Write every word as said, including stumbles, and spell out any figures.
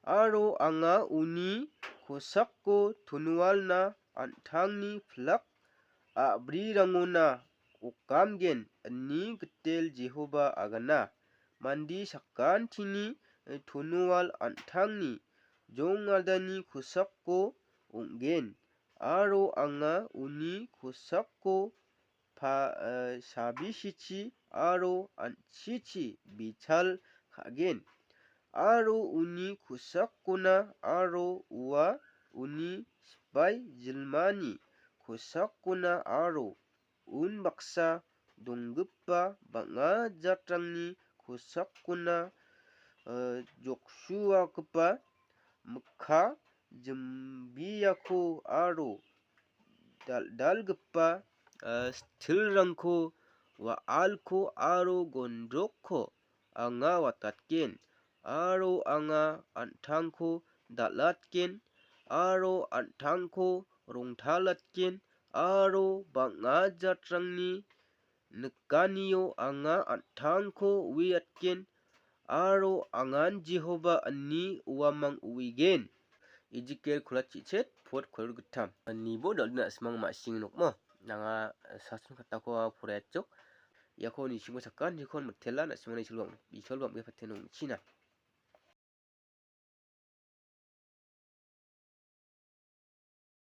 Aro anga uni kosako tonualna an·tangni pilak a·brirangona okamgen, ini Gitel Jehoba agana. Mande sakantini, eh, tonual an·tangni jongaldani kosako ong·gen, aro anga uni kosako pa-, eh, sabisichi aro an·chichi bichal ka·gen, aro uni kosakona aro ua uni sipai jilmani kosakona aro unbaksa donggipa bang·a jatrangni kosakona, eh, joksuagipa mikka jimbiako aro dal-, dal·dalgipa, eh, sitilrangko, wa·alko aro gondrokko anga watatgen, aro anga an·tangko dal·atgen, aro an·tangko rongtalatgen, aro bang·a jatrangni nikanio anga an·tangko uiatgen, aro angan Jehoba ani uamang uigen. Ezekiel kolat chichet, pot kolor gittam. Nibo dal·na a·simang ma·sing nokmo. Nanga, eh, sason katako poraiatjok. Iako nichingko sakan, nikon mitela, na·simangni isolbang, isolbang be paten ong·china.